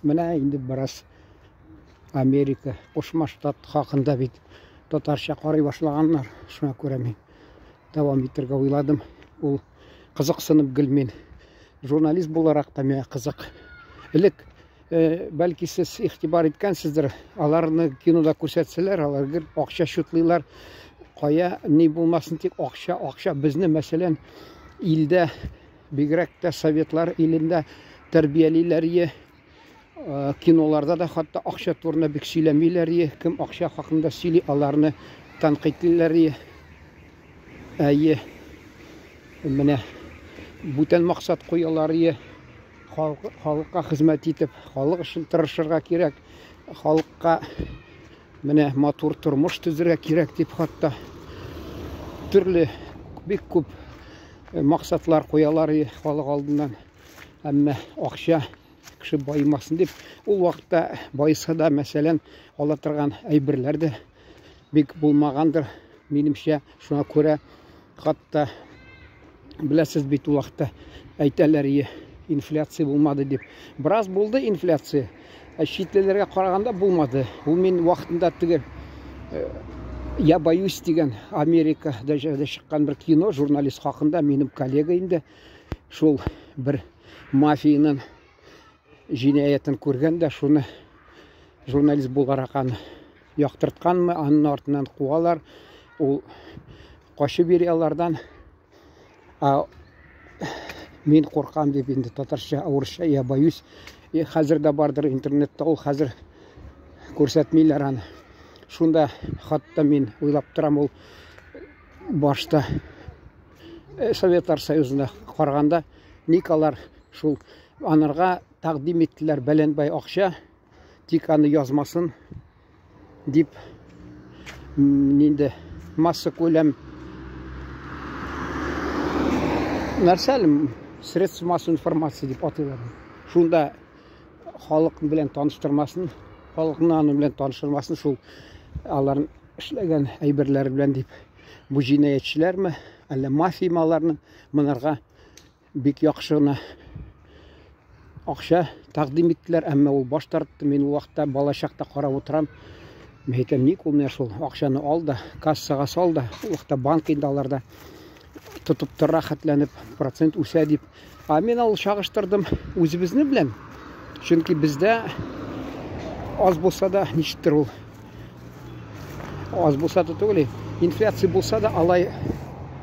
Менә инде бераз Америка, Кушма Штат хакында бит татарча карый башлаганнар. Шуңа күрә мин дәвам итәргә уйладым. Ул кызыксынып гел мин журналист буларак та миңа кызык. Элек бәлки сез игътибар иткәнсездер, аларны кинода күрсәтсәләр, алар гел акча чутлыйлар. Кая ни булмасын, тик акча, акча. Безне, мәсәлән, илдә, бигрәк тә советлар илендә тәрбиялиләр е. Киноларда да хәтта акча турында бик сөйләмиләр е. Кем акча хакында сөйли, аларны тәнкыйтьлиләр е. Әйе. Менә бүтән максат куялар е. Халыкка хезмәт итеп, халык өчен тырышырга кирәк, халыкка менә матур тормыш төзергә кирәк дип хәтта төрле бик күп максатлар куялар халык алдыннан. Әмма акча кеше баемасын дип, ул вакытта байыса да, мәсәлән, ала торган әйберләр дә бик булмагандыр, минемчә. Шуңа күрә хатта беләсез бит, ул вакытта әйтәләр ие, инфляция булмады дип. Бераз булды инфляция, ә читлеләргә караганда булмады. Ул мин вакытында теге Я боюсь дигән Америка дәрәҗәдә чыккан бер кино, журналист хакында, минем коллега инде шул бер мафиянең җинаятен күргән дә, шуны журналист буларак аны яктыртканмы, аның артыннан куалар, ул качып йөри алардан. А мин куркам дип инде татарча, урысча я боюсь. И хәзер дә бардыр интернетта, ул хәзер күрсәтмиләр аны. Шунда хатта мин уйлап торам, ул башта Советлар Союзында караганда ник алар шул анарга тәкъдим иттеләр бәләнбай акча, тик аны язмасын дип, нинди масса күләм нәрсә әле, средства массовой информации дип атыйлар. Шунда халык белән таныштырмасын, халыкны аның белән таныштырмасын, шул аларның эшләгән әйберләре белән дип. Бу җинаятьчеләрме, әллә мафиямы аларның, монарга бик яхшы гына акча тәкъдим иттеләр, әмма ул баш тартты. Мин ул вакытта бала чакта карап утырам. Мин әйтәм, ник ул менә шул акчаны ал да, кассага сал да, ул вакытта банк инде аларда тотып тор рәхәтләнеп, процент үсә дип. А мин ал чагыштырдым үзебезне белән. Чөнки бездә аз булса да, ничектер ул аз булса да түгел, инфляция булса да алай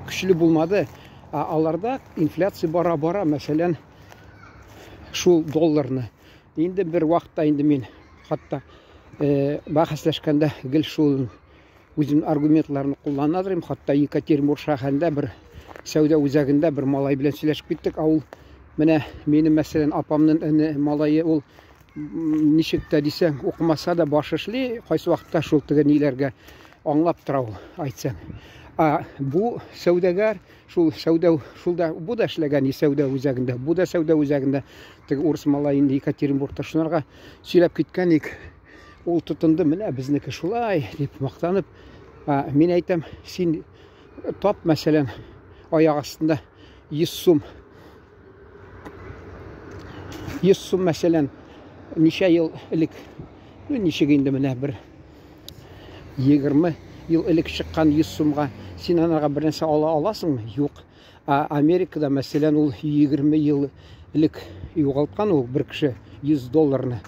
көчле булмады. Ә аларда инфляция бара-бара, мәсәлән, шул долларны. Инде бер вакытта инде мин хатта бәхәсләшкәндә гел шул үзем аргументларны куллана идем. Хатта Екатеринбург шәһәрендә бер сәүдә үзәгендә бер малай белән сөйләшеп киттек. Ә ул менә минем, мәсәлән, апамның эне малае, ул ничек тә дисәң, укымаса да баш эшли, кайсы вакытта шул теге ниләргә аңлап тора ул, әйтсәң. А бу сәүдәгәр, шул сәүдә, шул да, бу да эшләгән сәүдә үзәгендә, бу да сәүдә үзәгендә, теге урыс малай инде Екатеринбургта шунарга сөйләп киткән ик. Ул тотынды, менә безнеке шулай дип мактанып. А мин әйтәм, син тап, мәсәлән, аяк астында 100 сум. 100 сум, мәсәлән, ничә ел элек, ну, ничек инде менә бер 20 ел элек чыккан 100 сумга син анарга бер нәрсә ала аласыңмы? Юк. А Америкада, мәсәлән, ул 20 ел элек югалткан ул бер кеше 100 долларны.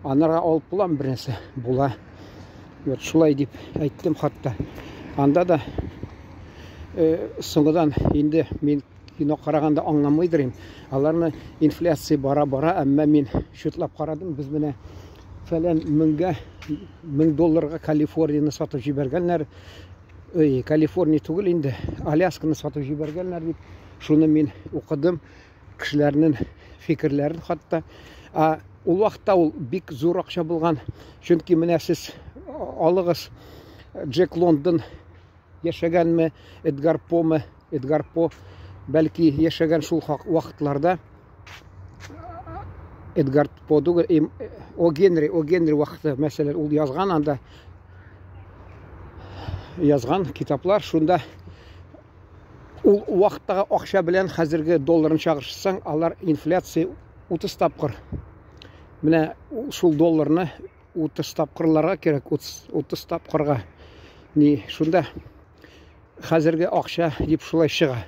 Анарга алып буламы бер нәрсә? Була. Вот шулай дип әйттем хатта. Анда да соңгыдан инде мин кино караганда аңламыйдыр инде. Аларны инфляция бара-бара, әмма мин счетлап карадым, без менә фәлән меңгә, мең долларга Калифорнияне сатып җибәргәннәр. Ой, Калифорния түгел инде, Алясканы сатып җибәргәннәр дип, шуны мин укыдым, кешеләрнең фикерләрен хатта. А ул вакытта ул бик зур акча булган, чөнки менә сез алыгыз Джек Лондон яшәгәнме, Эдгар Помы, Эдгар По, бәлки яшәгән шул вакытларда. Эдгар По түгел, О Генри, О Генри вакыты, мәсәлән, ул язган анда язган китаплар, шунда ул вакыттагы акча белән хәзерге долларын чагыштырсаң, алар инфляция 30 тапкыр. Менә шул долларны 30 тапкырларга кирәк, 30 тапкырга. Ни, шунда хәзерге акча дип шулай чыга.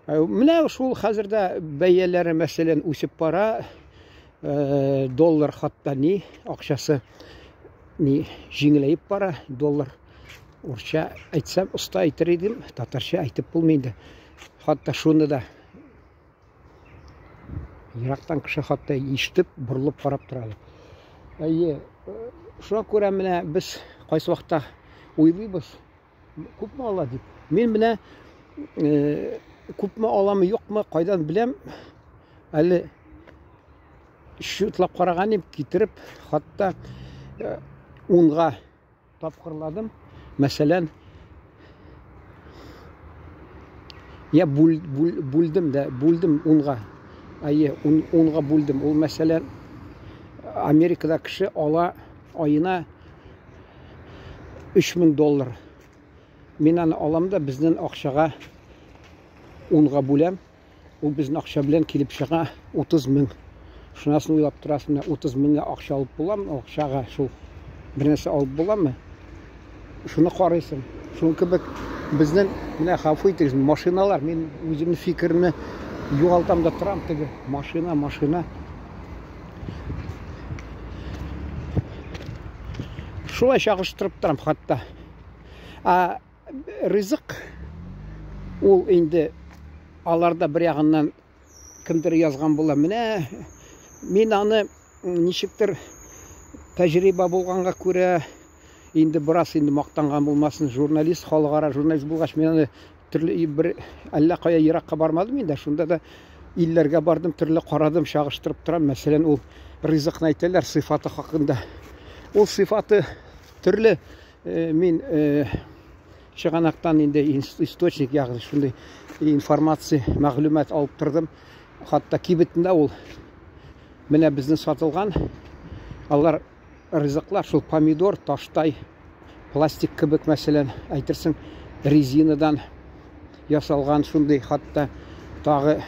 Менә шул хәзер дә бәяләре, мәсәлән, үсеп бара. Доллар хатта ни, акчасы ни җиңеләеп бара, доллар. Урысча әйтсәм, оста әйтер идем, татарча әйтеп булмый инде. Хатта шуны да ерактан кеше хатта ишетеп, борылып карап тора. Әйе, шуңа күрә менә без кайсы вакытта уйлыйбыз, күпме ала дип. Мин менә күпме аламы, юкмы, кайдан беләм, әле счетлап караган идем, китереп, хатта унга тапкырладым. Мәсәлән, я бүлдем дә, бүлдем унга. Әйе, унга бүлдем. Ул, мәсәлән, Америкада кеше ала аена 3000 доллар. Мин аны алам да безнең акчага унга бүләм. Ул безнең акча белән килеп чыга 30 мең. Шунасын уйлап торасың, менә 30 меңгә акча алып буламы? Акчага шул бер нәрсә алып буламы? Шуны карыйсың. Шуның кебек безнең менә гафу итегез, машиналар, мин үземнең фикеремне югалтам да торам теге машина, машина. Шулай чагыштырып торам хатта. Ә ризык ул инде аларда бер ягыннан кемдер язган була. Менә мин аны ничектер тәҗрибә булганга күрә инде бераз инде мактанган булмасын, журналист, халыкара журналист булгач, мин аны төрле бер әллә кая еракка бармадым инде, шунда да илләргә бардым, төрле карадым, чагыштырып торам. Мәсәлән, ул ризыкны әйтәләр сыйфаты хакында. Ул сыйфаты төрле мин чыганактан инде источник, ягъни шундый информация, мәгълүмат алып тордым. Хатта кибетендә ул менә безнең сатылган алар ризыклар шул помидор, таштай, пластик кебек, мәсәлән, әйтерсең, резинадан ясалган шундый, хатта тагы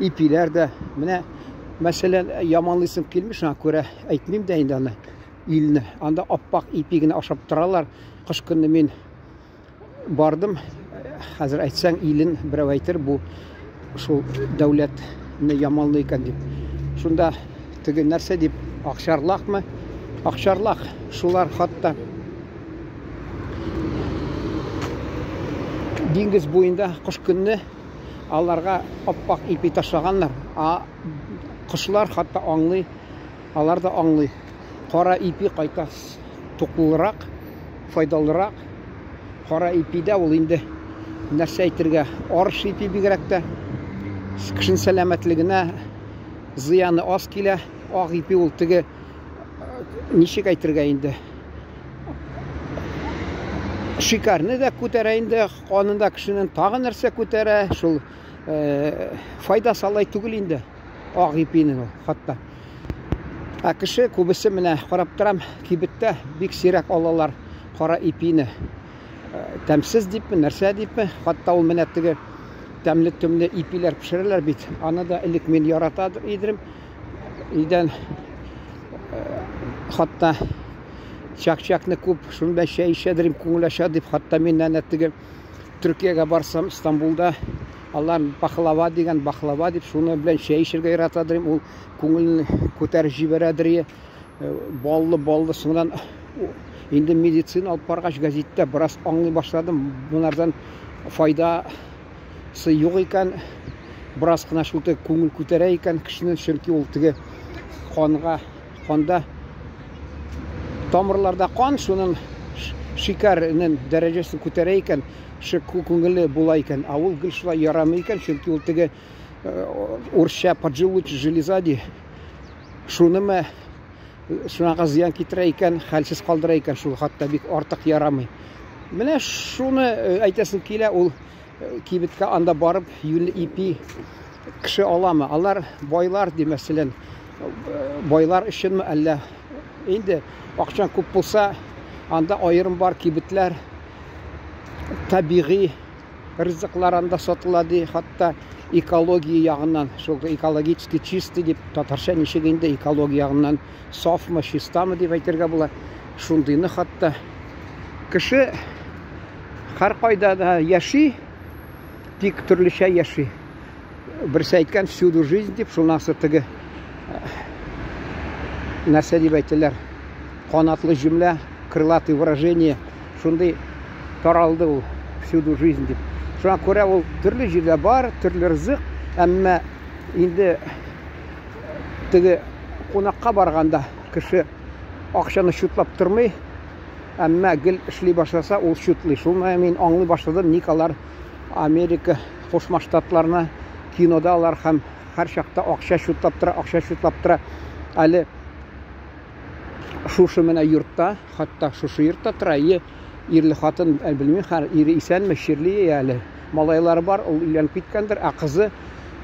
ипиләр дә. Менә, мәсәлән, яманлыйсым килми, шуңа күрә әйтмим дә инде аны илне. Анда аппак ипи генә ашап торалар. Кыш көнне мин бардым. Хәзер әйтсәң, илен берәү әйтер, бу шул дәүләтне яманлый икән дип. Шунда теге нәрсә дип, акчарлакмы? Акчарлак, шулар хатта диңгез буенда кыш көнне аларга аппак ипи ташлаганнар. А кошлар хатта аңлый, алар да аңлый. Кара ипи кайта туклырак, файдалырак. Кара ипидә ул инде нәрсә әйтергә, арыш ипи бигрәк тә кешенең сәламәтлегенә зыяны аз килә. Ак ипи ул теге ничек әйтергә инде, шикәрне дә күтәрә инде, канында кешенең тагы нәрсә күтәрә, шул файдасы алай түгел инде ак ипинең ул хатта. Ә кеше күбесе менә карап торам, кибеттә бик сирәк алалар кара ипине. Тәмсез дипме, нәрсә дипме, хатта ул менә теге тәмле-төмле ипиләр пешерәләр бит. Аны да элек мин ярата идем. Өйдән хатта чак-чакны күп, шуны белән чәй эчәдер, күңел ача дип, хатта мин әнә теге Төркиягә барсам, Стамбулда алар пахлава дигән, бахлава дип, шуны белән чәй эчәргә яратадыр, ул күңелне күтәреп җибәрәдер. Баллы-баллы соңдан инде медицина алып баргач газеттә бераз аңлый башладым, bunlardan файдасы юк икән. Бераз кына шул теге күңел күтәрә икән кешенең, чөнки ул теге канга, канда тамырларда кан, шуның шикәрнең дәрәҗәсен күтәрә икән, күңелле була икән. Ә ул гел шулай ярамый икән, чөнки ул теге урысча поджелудочная железа ди, шунымы шунага зыян китерә икән, хәлсез калдыра икән, шул хатта бик артык ярамый. Менә шуны әйтәсем килә, ул кибеткә анда барып юньле ипи кеше аламы? Алар байлар ди, мәсәлән, байлар өченме әллә? Инде акчаң күп булса, анда аерым бар кибетләр, табигый ризыклар анда сатыла ди, хатта Экология ягыннан, шул экологически чистый дип, татарча ничек инде экология ягыннан сафмы, чистамы дип әйтергә була. Шундыйны хатта кеше һәркайда да яши, тик төрлечә яши. Берсе әйткән всюду жизнь дип, шуннан соң теге нәрсә дип әйтәләр, канатлы җөмлә, крылатый выражение, шундый таралды ул всюду жизнь дип. Шуңа күрә ул төрле җирдә бар, төрле ризык, әмма инде теге кунакка барганда кеше акчаны чутлап тормый, әмма гел эшли башласа, ул чутлый. Шул мин аңлый башладым, ник алар Америка Кушма Штатларына кинода алар һәм һәр чакта акча чутлап тора, акча чутлап тора. Әле шушы менә йортта, хатта шушы йортта тора, е ирле хатын, белмим, хәр ире исәнме, чирли әле. Малайлары бар, ул өйләнеп киткәндер, ә кызы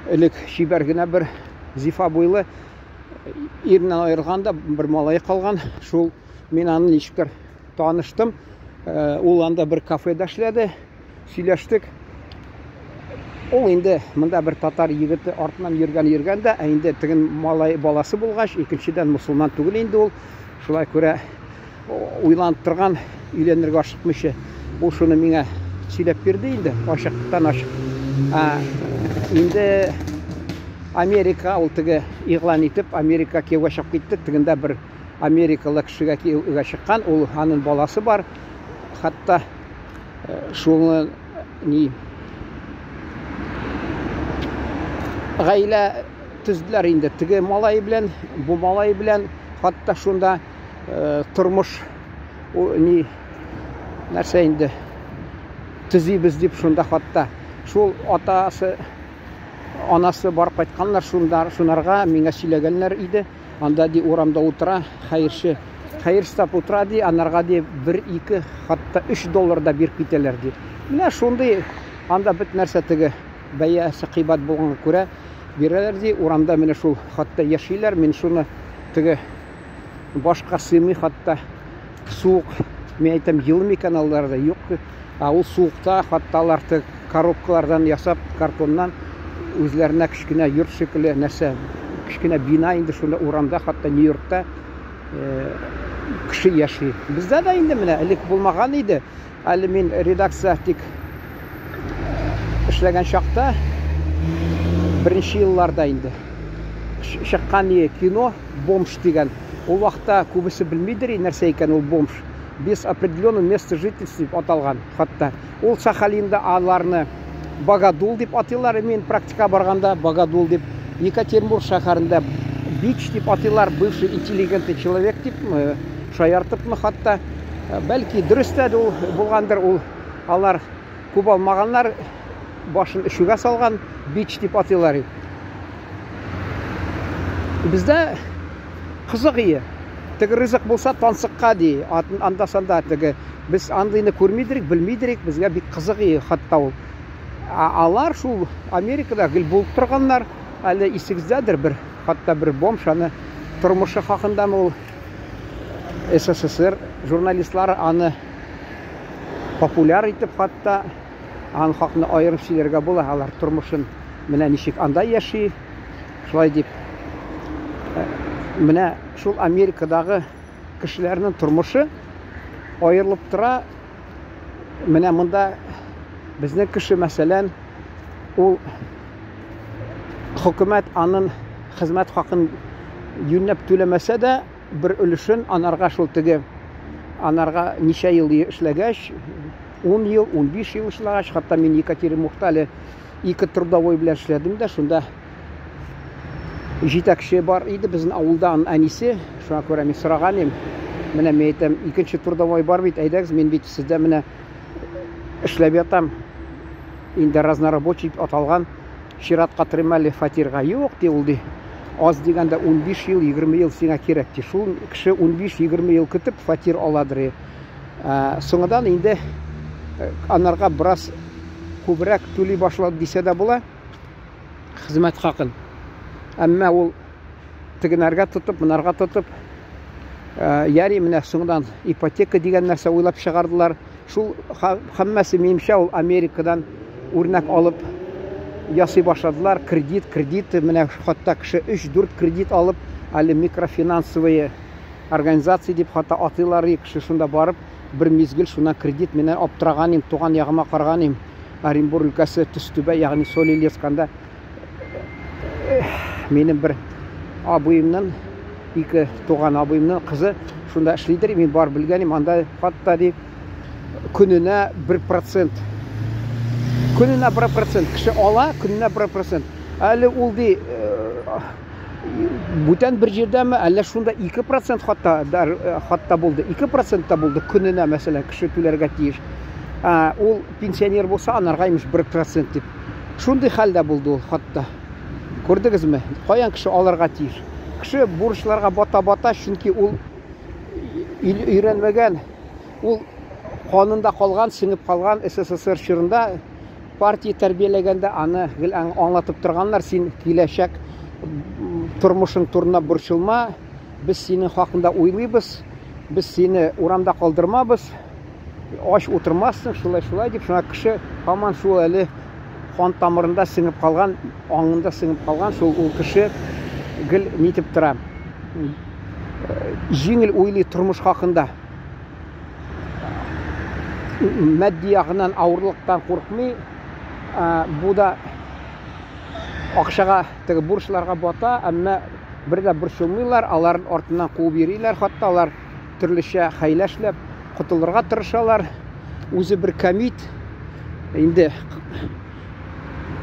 элек чибәр генә бер зифа буйлы иреннән аерылган да бер малае калган. Шул мин аны ничектер таныштым. Ул анда бер кафеда эшләде. Сөйләштек. Ул инде монда бер татар егете артыннан йөргән йөргән дә, ә инде теген малай баласы булгач, икенчедән мусульман түгел инде ул. Шулай күрә уйланып торган, өйләнергә ашыкмыйча. Ул шуны миңа сөйләп бирде инде, ачыктан ачык. Ә, инде Америка ул теге игълан итеп, Америка кияүгә чыгып китте. Тегендә бер америкалы кешегә кияүгә чыккан, ул аның баласы бар. Хәтта шуны ни гаилә төзделәр инде. Теге малай белән, бу малай белән, хәтта шунда тормыш ни нәрсә инде төзибез дип шунда хәтта шул атасы анасы барып кайтканнар шунда, шунарга миңа сөйләгәннәр иде. Анда ди урамда утыра, хәерче хәер сорап утыра ди, анарга ди 1, 2, хәтта 3 доллар да биреп китәләр ди. Менә шундый анда бөтен нәрсә теге бәясе кыйбат булганга күрә бирәләр ди. Урамда менә шул хәтта яшиләр. Мин шуны теге башка сыймый хәтта суык. Мин әйтәм, елмый икән аларда, юк. Ә ул суыкта хәтта алар теге коробкалардан ясап, картоннан үзләренә кечкенә йорт шикелле нәрсә, кечкенә бина инде шунда урамда, хәтта Нью-Йоркта кеше яши. Бездә дә инде менә элек булмаган иде. Әле мин редакция тик эшләгән чакта беренче елларда инде чыккан кино Бомж дигән. Ул вакытта күбесе белмидер, нәрсә икән ул бомж. Без определенного места жительства дип аталган хатта. Ул Сахалинда аларны Богодул дип атыйлар. Мин практика барганда Богодул дип. Екатеринбург шәһәрендә Бич дип атыйлар, бывший интеллигентный человек дип шаяртыпмы хатта. Бәлки дөрес тә ул булгандыр, ул алар күп алмаганнар, башын эчүгә салган, бич дип атыйлар. Бездә кызык ие. Теге ризык булса тансыкка ди. Анда санда теге без андыйны күрмидерик, белмидерик, безгә бик кызык ие хатта ул. Алар шул Америкада гел булып торганнар. Әле исегездәдер бер, хатта бер бомж аны тормышы хакындамы ул СССР журналистлары аны популяр итеп хатта аның хакында аерым сөйләргә була. Алар тормышын менә ничек анда яши, шулай дип. Менә шул Америкадагы кешеләрнең тормышы аерылып тора. Менә монда безнең кеше, мәсәлән, ул хөкүмәт аның хезмәт хакын юньләп түләмәсә дә, бер өлешен анарга шул теге анарга ничә ел эшләгәч, 10 ел, 15 ел эшләгәч, хәтта мин Екатеринбургта әле ике трудовой белән эшләдем дә, шунда җитәкче бар иде безнең авылда, аның әнисе, шуңа күрә мин сораган идем. Менә мин әйтәм, икенче трудовой бар бит, әйдәгез, мин бит сездә менә эшләп ятам. Инде разнорабочий дип аталган чиратка торыйм әле фатирга. Юк, ди ул ди. Аз дигәндә 15 ел, 20 ел сиңа кирәк ди. Шул кеше 15-20 ел көтеп фатир аладыр. Соңыдан инде анарга бераз күбрәк түли башлады дисә дә була хезмәт хакын. Әмма ул тегенәргә тотып, монарга тотып, яри менә соңдан ипотека дигән нәрсә уйлап чыгардылар. Шул һәммәсе минемчә ул Америкадан үрнәк алып ясый башладылар, кредит, кредит, менә хатта кеше 3-4 кредит алып, әле микрофинансовые организации дип хатта атыйлар, кеше шунда барып, бер мизгел шуннан кредит менә аптыраган идем, туган ягыма караган идем. Оренбур өлкәсе Төстүбә, ягъни Соль-Илецк, анда минем бер абыемның, ике туган абыемның кызы шунда эшлидер, мин бар белгән идем, анда хатта ди көненә 1%. Көненә 1% кеше ала, көненә 1%. Әле ул ди бүтән бер җирдәме, әллә шунда 2% хатта, хатта булды, 2% та булды көненә, мәсәлән, кеше түләргә тиеш. Ул пенсионер булса, анарга имеш 1% дип. Шундый хәлдә булды ул хатта. Күрдегезме? Каян кеше алырга тиеш? Кеше бурычларга бата-бата, чөнки ул өйрәнмәгән, ул канында калган, сеңеп калган СССР чорында партия тәрбияләгәндә аны гел аңлатып торганнар, син киләчәк тормышың турында борчылма, без синең хакында уйлыйбыз, без сине урамда калдырмабыз, ач утырмассың, шулай-шулай дип, шуңа кеше һаман шул әле кан тамырында сеңеп калган, аңында сеңеп калган, шул ул кеше гел нитеп тора. Җиңел уйлый тормыш хакында. Матди ягыннан авырлыктан куркмый. Бу да акчага, теге бурычларга бата, әмма бер дә борчылмыйлар, алар артыннан куып йөриләр, хатта алар төрлечә хәйлә эшләп котылырга тырышалар. Үзе бер кәмит. Инде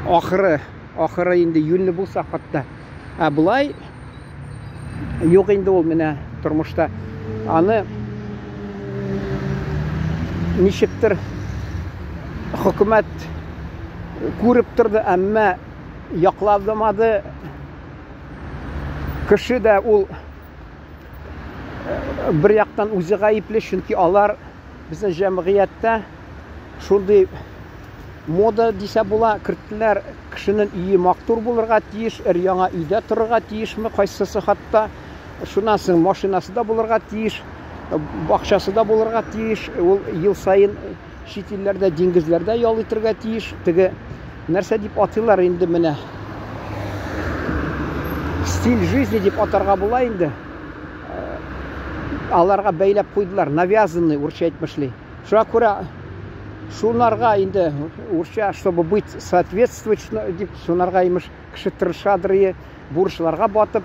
ахыры, ахыры инде юньле булса хатта. Ә болай юк инде ул менә тормышта. Аны ничектер хөкүмәт күреп торды, әмма якладымады. Кеше дә ул бер яктан үзе гаепле, чөнки алар безнең җәмгыятьтә шундый мода дисә була, керттеләр, кешенең өе мактур булырга тиеш, өр-яңа өйдә торырга тиешме, кайсысы хатта, шуннан соң машинасы да булырга тиеш, бакчасы да булырга тиеш, ул ел саен чит илләрдә, диңгезләрдә ял итәргә тиеш, теге нәрсә дип атыйлар инде менә, стиль жизни дип атарга була инде, аларга бәйләп куйдылар, навязанный, урысча әйтмешли. Шуңа күрә шунарга инде урысча, чтобы быть соответствовать дип, шунарга имеш кеше тырышадыр, бурычларга батып,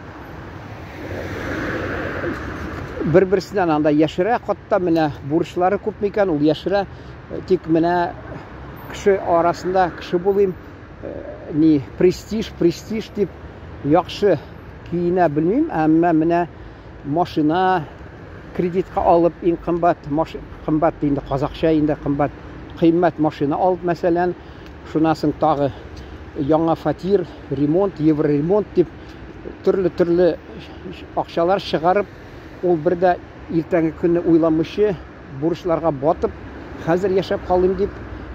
бер-берсеннән анда яшерә, хатта менә бурычлары күп микән, ул яшерә, тик менә кеше арасында кеше булыйм, ни престиж, престиж дип яхшы киенә белмим, әмма менә машина кредитка алып, иң кымбат, кымбат инде казакча инде кымбат, кыйммәт машина алып, мәсәлән, шуннан соң тагы яңа фатир, ремонт, евроремонт дип төрле-төрле акчалар чыгарып, ул бер дә иртәнге көнне уйламыйча, бурычларга батып, хәзер яшәп калыйм дип,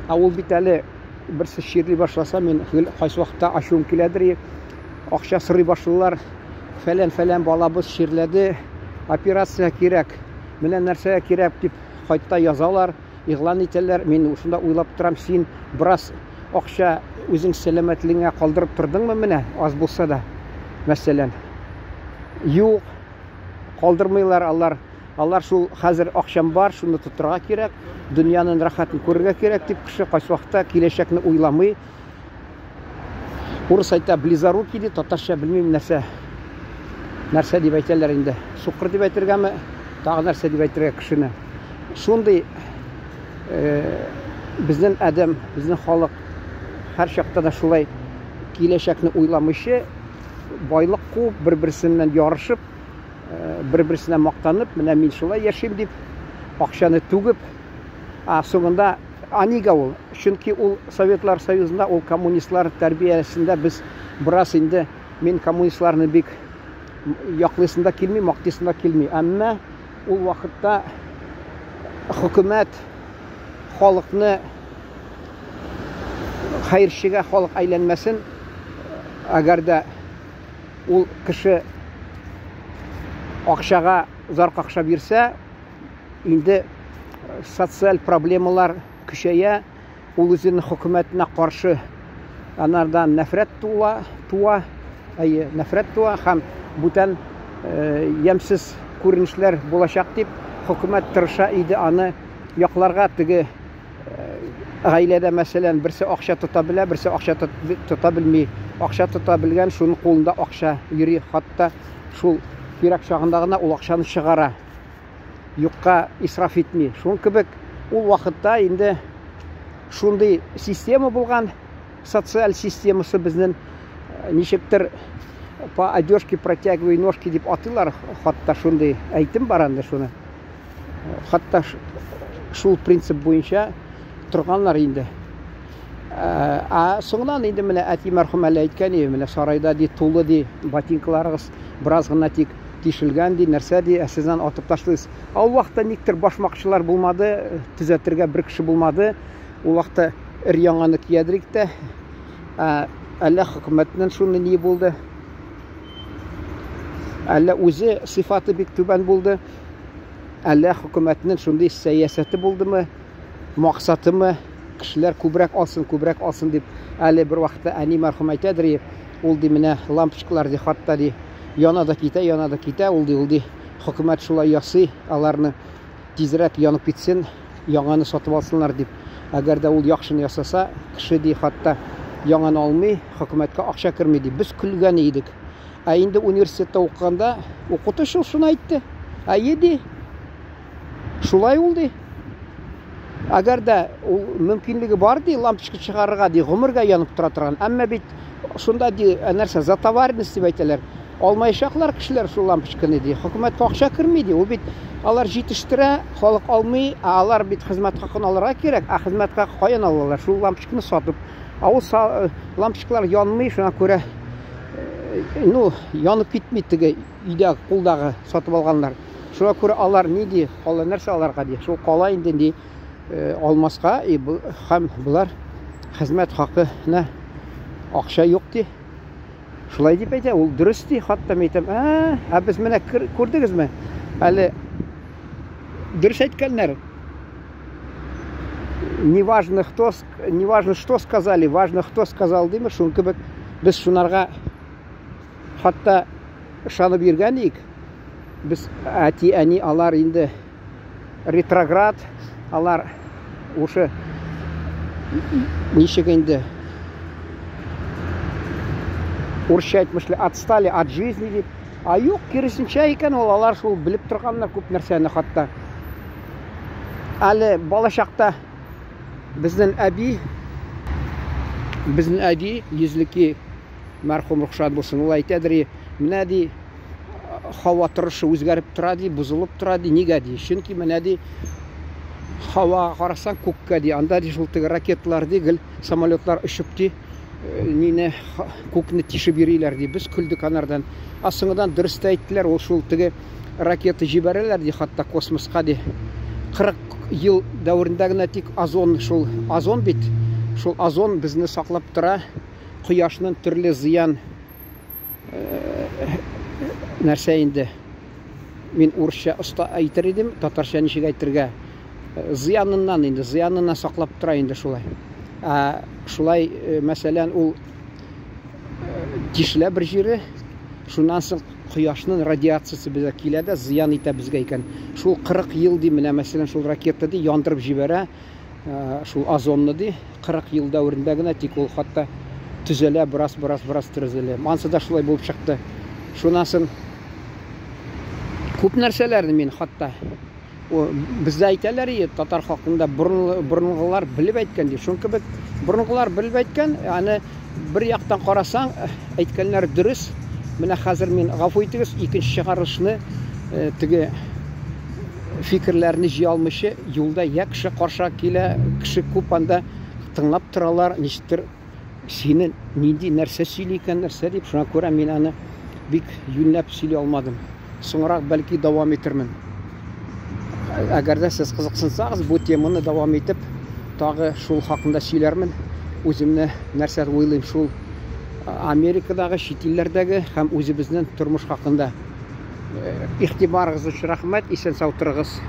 ә ул бит әле берсе чирли башласа, мин гел кайсы вакытта ачуым киләдер, акча сорый башлыйлар, фәлән-фәлән балабыз чирләде, операция кирәк, менә нәрсәгә кирәк дип хатта язалар, игълан итәләр. Мин шунда уйлап торам, син бераз акча үзең сәламәтлегеңә калдырып тордыңмы менә, аз булса да, мәсәлән. Юк, калдырмыйлар алар. Алар шул хәзер акчам бар, шуны тотырга кирәк, дөньяның рәхәтен күрергә кирәк дип кеше кайсы вакытта киләчәкне уйламый. Урыс әйтә, близорукий ди, татарча белмим нәрсә. Нәрсә дип әйтәләр инде? Сукыр дип әйтергәме? Тагы нәрсә дип әйтергә кешене? Шундый безнең адәм, безнең халык һәр чакта да шулай киләчәкне уйламыйча, байлык куып, бер-берсеннән ярышып, бер-берсенә мактанып, менә мин шулай яшим дип, акчаны түгеп, а соңында, а нигә ул? Чөнки ул Советлар Союзында, ул коммунистлар тәрбиясендә без бераз инде, мин коммунистларны бик яклыйсым да килми, мактыйсым да килми. Әмма ул вакытта хөкүмәт халыкны хәерчегә халык әйләнмәсен, әгәр дә ул кеше акчага зар какша бирсә, инде социаль проблемалар көчәя, ул үзенең хөкүмәтенә каршы Анардан нәфрәт туа, туа, әйе, нәфрәт туа һәм бүтән ямьсез күренешләр булачак дип, хөкүмәт тырыша иде аны якларга. Теге гаиләдә, мәсәлән, берсе акча тота белә, берсе акча тота белми. Акча тота белгән, шуның кулында акча йөри, хатта шул кирәк чагында гына ул акчаны чыгара. Юкка исраф итми. Шуның кебек ул вакытта инде шундый система булган, социаль системасы безнең ничектер по одежке протягивай ножки дип атыйлар, хатта шундый әйтем бар анда шуны. Хатта шул принцип буенча торганнар инде. Ә соңыннан инде менә әти мәрхүм әле әйткән иде, менә сарайда ди тулы ди ботинкаларыгыз бераз гына тик тишелгән ди, нәрсә ди, ә сездән атып ташлыйсыз. Ә ул вакытта никтер башмакчылар булмады, төзәтергә бер кеше булмады. Ул вакытта өр яңаны киядерик тә. Әллә хөкүмәтнең шундый ни булды? Әллә үзе сыйфаты бик түбән булды? Әллә хөкүмәтнең шундый сәясәте булдымы? Максатымы? Кешеләр күбрәк алсын, күбрәк алсын дип. Әле бер вакытта әни мәрхүм әйтәдер, ул ди менә лампочкалар ди, хатта ди яна да китә, яна да китә, ул ди, ул ди хөкүмәт шулай ясый, аларны тизрәк янып китсен, яңаны сатып алсыннар дип. Әгәр дә ул яхшыны ясаса, кеше ди хатта яңаны алмый, хөкүмәткә акча керми ди. Без көлгән идек. Ә инде университетта укыганда укытучы шуны әйтте. Әйе ди. Шулай ул ди. Әгәр дә ул мөмкинлеге бар ди, лампочка чыгарырга ди, гомергә янып тора торган. Әмма бит шунда ди, нәрсә, затоваренность дип әйтәләр. Алмаячаклар кешеләр шул лампочканы ди. Хөкүмәткә акча керми ди. Ул бит алар җитештерә, халык алмый, ә алар бит хезмәт хакын алырга кирәк. Ә хезмәт хакы каян алалар? Шул лампочканы сатып. Ә ул лампочкалар янмый, шуңа күрә ну, янып китми теге өйдә кулдагы сатып алганнар. Шуңа күрә алар ни ди? Кала нәрсә аларга ди? Шул кала инде ди алмаска һәм болар хезмәт хакына акча юк ди. Шулай дип әйтә, ул дөрес ди, хатта мин әйтәм, ә, ә без менә күрдегезме? Әле дөрес әйткәннәр. Не важно, кто, не важно, что сказали, важно, кто сказал, димме, шуның кебек без шунарга хатта ышанып йөргән идек. Без әти, әни, алар инде ретроград, алар уже ничек инде урысча әйтмешли отстали от жизни дип. А юк, киресенчә икән ул, алар шул белеп торганнар күп нәрсәне хатта. Әле балачакта безнең әби, безнең әби йөзлеки мәрхүм рухшат булсын, ул әйтәдер, менә ди һава торышы үзгәреп тора ди, бозылып тора ди. Нигә ди? Чөнки менә ди һавага карасаң күккә ди, анда ди шул теге ракеталар ди, гел самолетлар очып ди, нине күкне тишеп йөриләр ди. Без көлдек анардан. А соңыннан дөрес тә әйттеләр, ул шул теге ракета җибәрәләр ди, хатта космоска ди. 40 ел дәверендә генә тик озон, шул озон бит, шул озон безне саклап тора кояшның төрле зыян нәрсә инде мин урысча оста әйтер идем, татарча ничек әйтергә, зыяныннан инде, зыяныннан саклап тора инде шулай. Ә шулай, мәсәлән, ул тишелә бер җире, шуннан соң кояшның радиациясе безгә килә дә зыян итә безгә икән. Шул 40 ел ди, менә мәсәлән, шул ракета ди яндырып җибәрә, шул озонны ди, 40 ел дәверендә генә тик ул хатта төзәлә, бераз, бераз, бераз төзәлә. Ансы да шулай булып чыкты. Шуннан соң күп нәрсәләрне мин хатта бездә әйтәләр ие, татар халкында борынгылар белеп әйткән ди. Шуның кебек борынгылар белеп әйткән, аны бер яктан карасаң, әйткәннәр дөрес. Менә хәзер мин гафу итегез, икенче чыгарылышны теге фикерләрне җыя алмыйча юлда я кеше каршы килә, кеше күп анда тыңлап торалар, ничектер сине нинди нәрсә сөйли икән, нәрсә дип, шуңа күрә мин аны бик юньләп сөйли алмадым. Соңрак бәлки дәвам итермен. Әгәр дә сез кызыксынсагыз, бу теманы дәвам итеп, тагы шул хакында сөйләрмен. Үземне нәрсә уйлыйм шул Америкадагы, чит илләрдәге һәм үзебезнең тормыш хакында. Игътибарыгыз өчен рәхмәт, исән сау торыгыз.